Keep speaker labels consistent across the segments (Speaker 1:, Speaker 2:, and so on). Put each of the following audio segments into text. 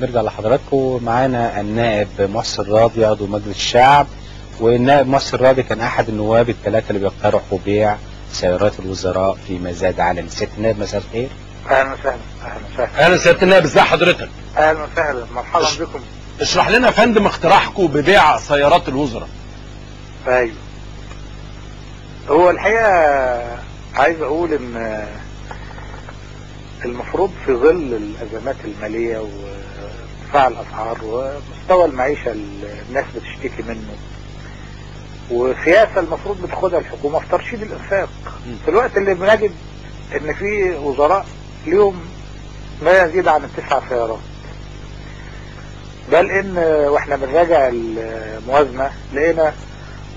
Speaker 1: نرجع لحضراتكم. معانا النائب محسن راضي عضو مجلس الشعب، والنائب محسن راضي كان احد النواب الثلاثة اللي بيقترحوا بيع سيارات الوزراء في مزاد علني. سيادة النائب مساء الخير.
Speaker 2: اهلا وسهلا. اهلا وسهلا.
Speaker 3: اهلا سيادة النائب، ازي حضرتك؟
Speaker 2: اهلا وسهلا، مرحبا بكم.
Speaker 3: اشرح لنا يا فندم اقتراحكم ببيع سيارات الوزراء.
Speaker 2: ايوه، هو الحقيقة عايز اقول ان المفروض في ظل الازمات المالية وارتفاع الاسعار ومستوى المعيشة اللي الناس بتشتكي منه، وسياسة المفروض بتاخدها الحكومة في ترشيد الانفاق، في الوقت اللي بنجد ان في وزراء ليهم ما يزيد عن 9 سيارات، بل ان واحنا بنراجع الموازنة لقينا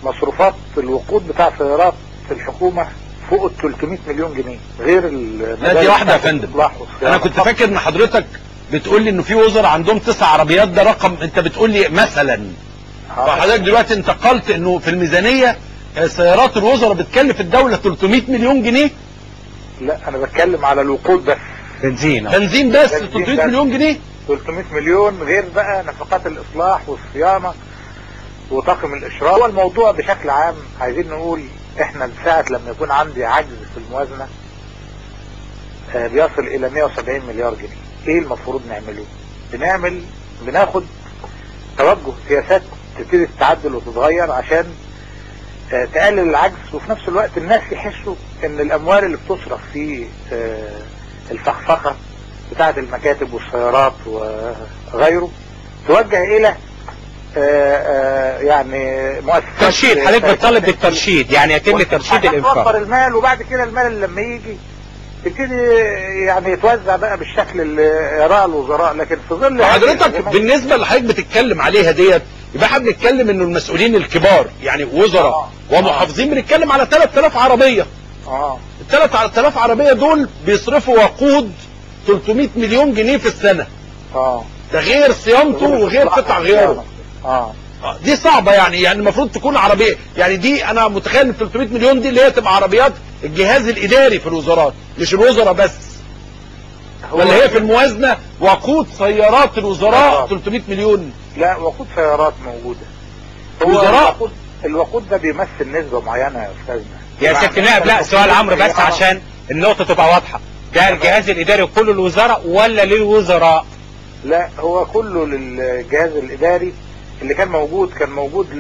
Speaker 2: مصروفات الوقود بتاع سيارات الحكومة فوق ال 300 مليون جنيه، غير
Speaker 3: لا دي واحدة يا فندم. انا كنت فاكر ان حضرتك بتقول لي انه في وزراء عندهم 9 عربيات، ده رقم انت بتقول لي مثلا. فحضرتك دلوقتي انتقلت انه في الميزانية سيارات الوزراء بتكلف الدولة 300 مليون جنيه.
Speaker 2: لا انا بتكلم على الوقود بس،
Speaker 3: بنزين بس 300 مليون جنيه.
Speaker 2: 300 مليون غير بقى نفقات الاصلاح والصيانه وطاقم الاشراف. هو الموضوع بشكل عام عايزين نقول احنا ساعة لما يكون عندي عجز في الموازنة بيصل الى 170 مليار جنيه، ايه المفروض نعمله؟ بناخد توجه سياسات تبتدي تتعدل وتتغير عشان تقلل العجز، وفي نفس الوقت الناس يحسوا ان الاموال اللي بتصرف في الفخفخة بتاعة المكاتب والسيارات وغيره توجه الى يعني مؤسسات
Speaker 1: ترشيد. حضرتك بتطالب بالترشيد، يعني يتم ترشيد الانفاق،
Speaker 2: توفر المال، وبعد كده المال اللي لما يجي تبتدي يعني يتوزع بقى بالشكل اللي يراه الوزراء. لكن في ظل
Speaker 3: حضرتك بالنسبة اللي حضرتك بتتكلم عليها ديت، يبقى احنا بنتكلم انه المسؤولين الكبار يعني وزراء ومحافظين، بنتكلم على 3000 عربية. ال 3000 عربية دول بيصرفوا وقود 300 مليون جنيه في السنة. ده غير صيانته وغير قطع غياره. دي صعبة يعني المفروض تكون عربية، يعني دي انا متخيل ان 300 مليون دي اللي هي تبقى عربيات الجهاز الاداري في الوزارات، مش الوزراء بس، ولا هي في الموازنة وقود سيارات الوزراء 300 مليون؟
Speaker 2: لا، وقود سيارات موجودة.
Speaker 3: وزراء
Speaker 2: الوقود ده بيمثل نسبه معينة يا استاذنا.
Speaker 1: يا سيادة النائب، لا سؤال عمرو بس عشان النقطة تبقى واضحة، ده الجهاز الاداري كله الوزراء ولا للوزراء؟
Speaker 2: لا، هو كله للجهاز الاداري اللي كان موجود، كان موجود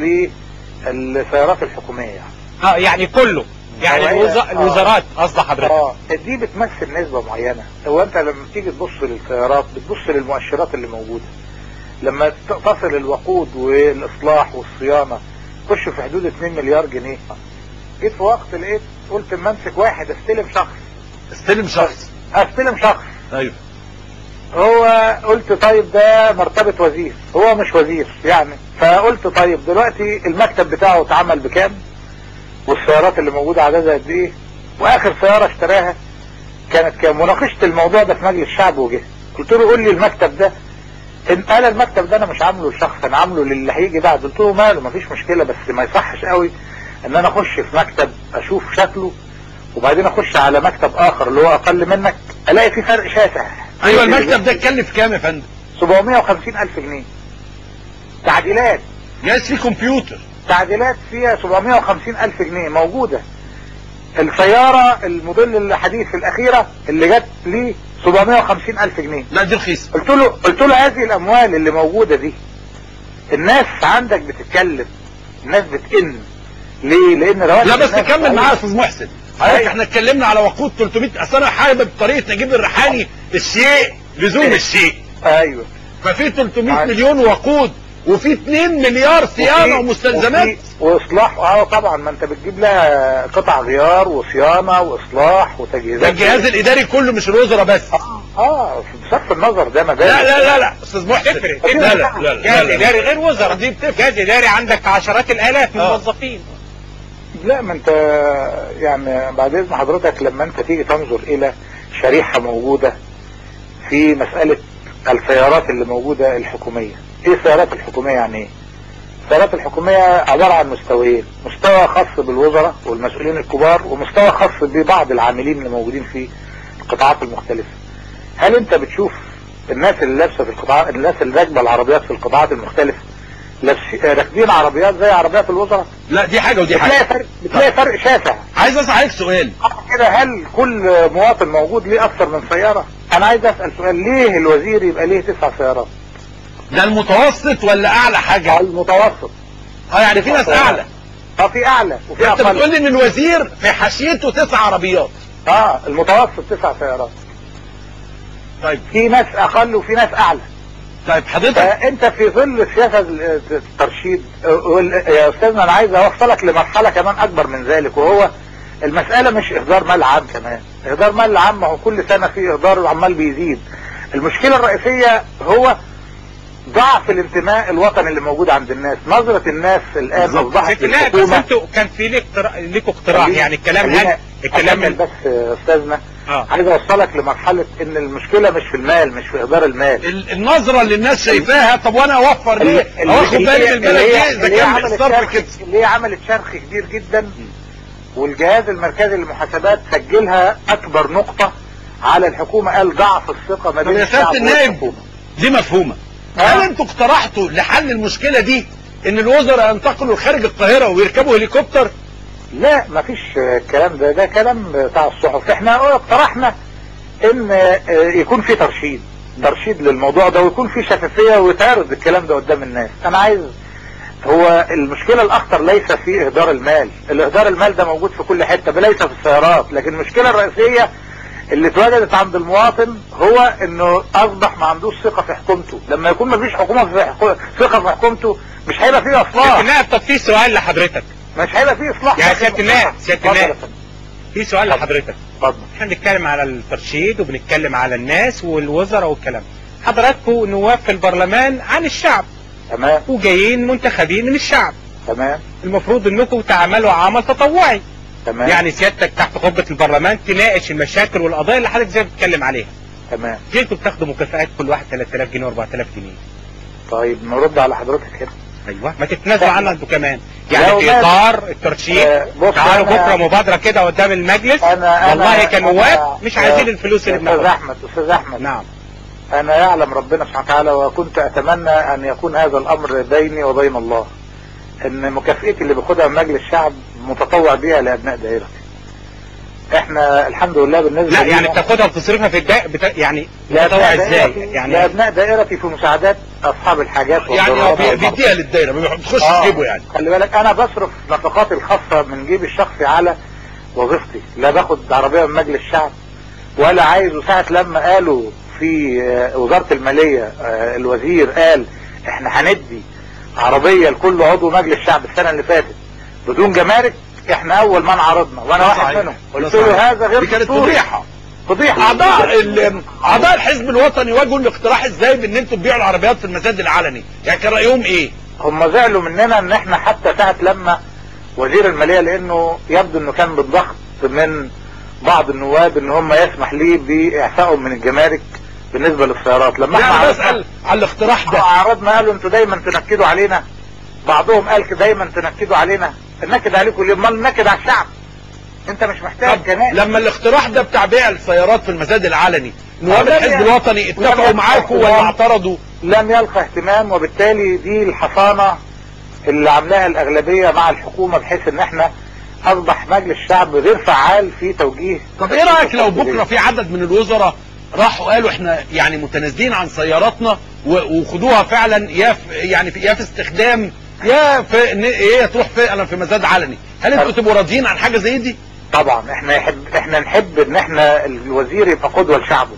Speaker 2: للسيارات الحكومية.
Speaker 1: يعني كله، يعني الوزارات قصد حضرتك.
Speaker 2: دي بتمثل نسبه معينة. هو انت لما تيجي تبص للسيارات بتبص للمؤشرات اللي موجودة. لما تصل الوقود والاصلاح والصيانه تخش في حدود 2 مليار جنيه. جيت في وقت لقيت قلت اما امسك واحد استلم شخص. استلم شخص.
Speaker 3: ايوه.
Speaker 2: هو قلت طيب ده مرتبة وزير، هو مش وزير يعني، فقلت طيب دلوقتي المكتب بتاعه اتعمل بكام، والسيارات اللي موجودة عددها قد ايه، واخر سيارة اشتراها كانت كام. وناقشت الموضوع ده في مجلس الشعب وجه قلت له قول لي المكتب ده، ان قال المكتب ده انا مش عامله لشخص، انا عامله للي هيجي بعد. قلت له ماله، مفيش مشكلة، بس ما يصحش قوي ان انا اخش في مكتب اشوف شكله وبعدين اخش على مكتب اخر اللي هو اقل منك الاقي في فرق شاسع.
Speaker 3: ايوه، المكتب ده اتكلف كام يا فندم؟
Speaker 2: 750 الف جنيه. تعديلات،
Speaker 3: جهاز فيه كمبيوتر،
Speaker 2: تعديلات فيها 750 الف جنيه موجودة. السيارة الموديل الحديث الاخيرة اللي جت ليه 750 الف جنيه.
Speaker 3: لا دي رخيصة.
Speaker 2: قلت له هذه الاموال اللي موجودة دي الناس عندك بتتكلم، الناس بتئن ليه؟ لان رواتب.
Speaker 3: لا بس كمل معايا يا استاذ محسن. حضرتك احنا اتكلمنا على وقود 300، اصل انا حابب طريقه نجيب الريحاني الشيء لزوم الشيء.
Speaker 2: ايوه.
Speaker 3: ففي 300 مليون وقود، وفي 2 مليار صيانة ومستلزمات
Speaker 2: واصلاح. طبعا ما انت بتجيب لها قطع غيار وصيانة واصلاح وتجهيزات.
Speaker 3: ده الجهاز الاداري كله مش الوزراء بس.
Speaker 2: بصرف النظر ده مبالغ.
Speaker 3: لا لا لا لا استاذ محسن،
Speaker 1: لا لا لا، جهاز اداري غير وزراء، دي بتفرق. جهاز اداري عندك عشرات الالاف من الموظفين.
Speaker 2: لا ما انت يعني بعد اذن حضرتك لما انت تيجي تنظر الى شريحة موجودة في مسألة السيارات اللي موجودة الحكومية. ايه السيارات الحكومية يعني ايه؟ السيارات الحكومية عبارة عن مستويين، مستوى خاص بالوزراء والمسؤولين الكبار، ومستوى خاص ببعض العاملين اللي موجودين في القطاعات المختلفة. هل انت بتشوف الناس اللي لابسه في القطاعات، الناس اللي راكبه العربيات في القطاعات المختلفة راكبين عربيات زي عربيات الوزراء؟
Speaker 3: لا دي حاجة ودي حاجة.
Speaker 2: بتلاقي فرق شاسع.
Speaker 3: عايز اسال عليك سؤال
Speaker 2: كده، هل كل مواطن موجود ليه اكثر من سيارة؟ انا عايز اسال سؤال، ليه الوزير يبقى ليه 9 سيارات؟
Speaker 3: ده المتوسط ولا اعلى حاجة؟
Speaker 2: المتوسط.
Speaker 3: يعني في ناس اعلى.
Speaker 2: في اعلى وفي اقل.
Speaker 3: انت بتقول لي ان الوزير في حاشيته 9 عربيات.
Speaker 2: المتوسط 9 سيارات.
Speaker 3: طيب
Speaker 2: في ناس اقل وفي ناس اعلى.
Speaker 3: طيب حضرتك
Speaker 2: انت في ظل سياسة الترشيد يا استاذنا، انا عايز اوصلك لمرحلة كمان اكبر من ذلك، وهو المسالة مش اهدار مال عام. كمان اهدار مال عام ما هو كل سنة في اهدار عمال بيزيد. المشكلة الرئيسية هو ضعف الانتماء الوطني اللي موجود عند الناس، نظره الناس الان اصبحت
Speaker 1: للحكومة. بس انتوا كان في ليكوا اقتراح، يعني الكلام هل الكلام
Speaker 2: بس يا استاذنا عايز اوصلك لمرحلة ان المشكلة مش في المال، مش في اهدار المال،
Speaker 3: النظرة اللي الناس شايفاها. طب وانا اوفر ليه؟ او اخد بالي من البلد ليه اذا كان الصرف كده؟
Speaker 2: اللي هي عملت شرخ كبير جدا، والجهاز المركزي للمحاسبات سجلها اكبر نقطة على الحكومة، قال ضعف الثقة ما بين الشعب والحكومة.
Speaker 3: دي مفهومه. هل انتوا اقترحتوا لحل المشكلة دي ان الوزراء ينتقلوا لخارج القاهرة ويركبوا هليكوبتر؟
Speaker 2: لا مفيش الكلام ده، ده كلام بتاع الصحف. احنا اقترحنا ان يكون في ترشيد للموضوع ده، ويكون في شفافية ويتعرض الكلام ده قدام الناس. انا عايز، هو المشكلة الاخطر ليس في اهدار المال، الاهدار المال ده موجود في كل حتة، ليس في السيارات، لكن المشكلة الرئيسية اللي اتوجدت عند المواطن هو انه اصبح ما عندوش ثقة في حكومته. لما يكون ما فيش حكومة في ثقة في حكومته مش هيبقى فيه اصلاح.
Speaker 1: لا طب في سؤال لحضرتك،
Speaker 2: مش هيبقى فيه اصلاح
Speaker 1: يا سيادة النائب. سيادة النائب في سؤال لحضرتك.
Speaker 2: اتفضل.
Speaker 1: احنا بنتكلم على الترشيد وبنتكلم على الناس والوزراء والكلام، حضراتكم نواب في البرلمان عن الشعب،
Speaker 2: تمام،
Speaker 1: وجايين منتخبين من الشعب،
Speaker 2: تمام،
Speaker 1: المفروض انكم تعملوا عمل تطوعي،
Speaker 2: تمام،
Speaker 1: يعني سيادتك تحت قبة البرلمان تناقش المشاكل والقضايا اللي حضرتك زي بتتكلم عليها،
Speaker 2: تمام.
Speaker 1: ليه انتوا بتاخدوا مكافآت كل واحد 3000 جنيه و4000 جنيه؟
Speaker 2: طيب نرد على حضرتك هنا.
Speaker 1: ايوه، ما تتنازلوا عنها انتوا كمان، يعني في اطار الترشيد. تعالوا بكره مبادرة كده قدام المجلس. أنا والله كنواب مش عايزين الفلوس اللي بناخدها.
Speaker 2: استاذ احمد، استاذ احمد،
Speaker 1: نعم،
Speaker 2: انا يعلم ربنا سبحانه وتعالى، وكنت اتمنى ان يكون هذا الامر بيني وبين الله، ان مكافئتي اللي باخدها من مجلس الشعب متطوع بيها لابناء دائرتي. احنا الحمد لله بالنسبة
Speaker 1: لا يعني بتاخدها وبتصرفها في الدائرة، يعني متطوع ازاي؟ يعني
Speaker 2: لابناء دائرتي في مساعدات اصحاب الحاجات،
Speaker 3: يعني بيديها للدائره، ما بتخش جيبه. يعني
Speaker 2: خلي بالك انا بصرف نفقاتي الخاصة من جيبي الشخصي على وظيفتي، لا باخد عربية من مجلس الشعب ولا عايز. وساعة لما قالوا في وزارة المالية الوزير قال احنا هندي عربية لكل عضو مجلس الشعب السنة اللي فاتت بدون جمارك، احنا اول ما عرضنا وانا واحد منهم قلت له هذا غير
Speaker 3: كانت فضيحة،
Speaker 2: فضيحة.
Speaker 3: اعضاء الحزب الوطني واجهوا الاقتراح ازاي بان انتوا تبيعوا العربيات في المزاد العلني؟ يعني كان رايهم ايه؟
Speaker 2: هم زعلوا مننا ان احنا حتى ساعة لما وزير المالية، لانه يبدو انه كان بالضغط من بعض النواب ان هم يسمح ليه باعفائهم من الجمارك بالنسبة للسيارات، لما احنا
Speaker 3: يعني بسال على الاقتراح ده
Speaker 2: عرضنا قالوا انتوا دايما تنكدوا علينا، بعضهم قال دايما تنكدوا علينا. نكد عليكم ليه؟ امال نكد على الشعب. انت مش محتاج كمان.
Speaker 3: لما الاقتراح ده بتاع بيع السيارات في المزاد العلني، نواب الحزب الوطني اتفقوا معاكم ولا اعترضوا؟
Speaker 2: لم يلقى اهتمام، وبالتالي دي الحصانة اللي عاملاها الاغلبية مع الحكومة، بحيث ان احنا اصبح مجلس الشعب غير فعال في توجيه.
Speaker 3: طب ايه رايك لو بكره في عدد من الوزراء راحوا قالوا احنا يعني متنازلين عن سياراتنا وخدوها فعلا، يا في يعني يا في استخدام يا في ايه تروح فعلا في مزاد علني، هل انتوا تبقوا راضيين عن حاجة زي دي؟
Speaker 2: طبعا احنا نحب ان احنا الوزير يبقى قدوة لشعبه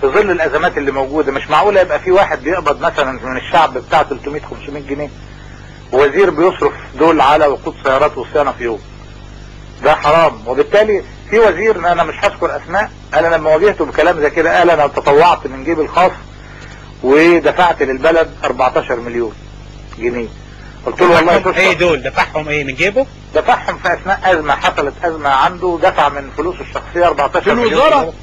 Speaker 2: في ظل الازمات اللي موجودة. مش معقولة يبقى في واحد بيقبض مثلا من الشعب بتاع 300 500 جنيه ووزير بيصرف دول على وقود سيارات وصيانة في يوم، ده حرام. وبالتالي في وزير انا مش هذكر اسماء، انا لما واجهته بكلام زي كده قال انا تطوعت من جيبي الخاص ودفعت للبلد 14 مليون جنيه. قلت له والله
Speaker 1: ايه دول؟ دفعهم ايه من جيبه؟
Speaker 2: دفعهم في اثناء ازمة، حصلت ازمة عنده، دفع من فلوسه الشخصية 14
Speaker 3: في
Speaker 2: مليون
Speaker 3: الوزارة؟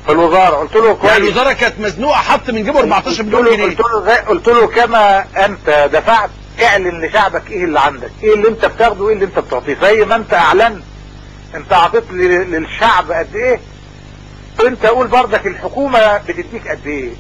Speaker 2: في الوزارة. قلت له كويس،
Speaker 3: يعني الوزارة كانت مزنوقه حط من جيبه 14 مليون جنيه.
Speaker 2: قلت له كما انت دفعت اعلن لشعبك ايه اللي عندك، ايه اللي انت بتاخده وايه اللي انت بتعطيه، زي ما انت اعلنت انت اعطيت للشعب قد ايه، انت قول بردك الحكومة بتديك قد ايه،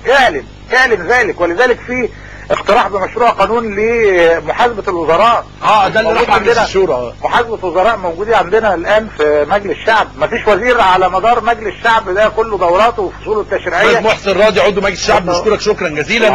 Speaker 2: اعلن ذلك. ولذلك في اقتراح بمشروع قانون لمحاسبة الوزراء.
Speaker 3: ده اللي راح مجلس الشورى.
Speaker 2: محاسبة وزراء موجودة عندنا الان في مجلس الشعب، مفيش وزير على مدار مجلس الشعب ده كله دوراته وفصوله التشريعية.
Speaker 3: محسن راضي عضو مجلس الشعب، نشكرك شكرا جزيلا.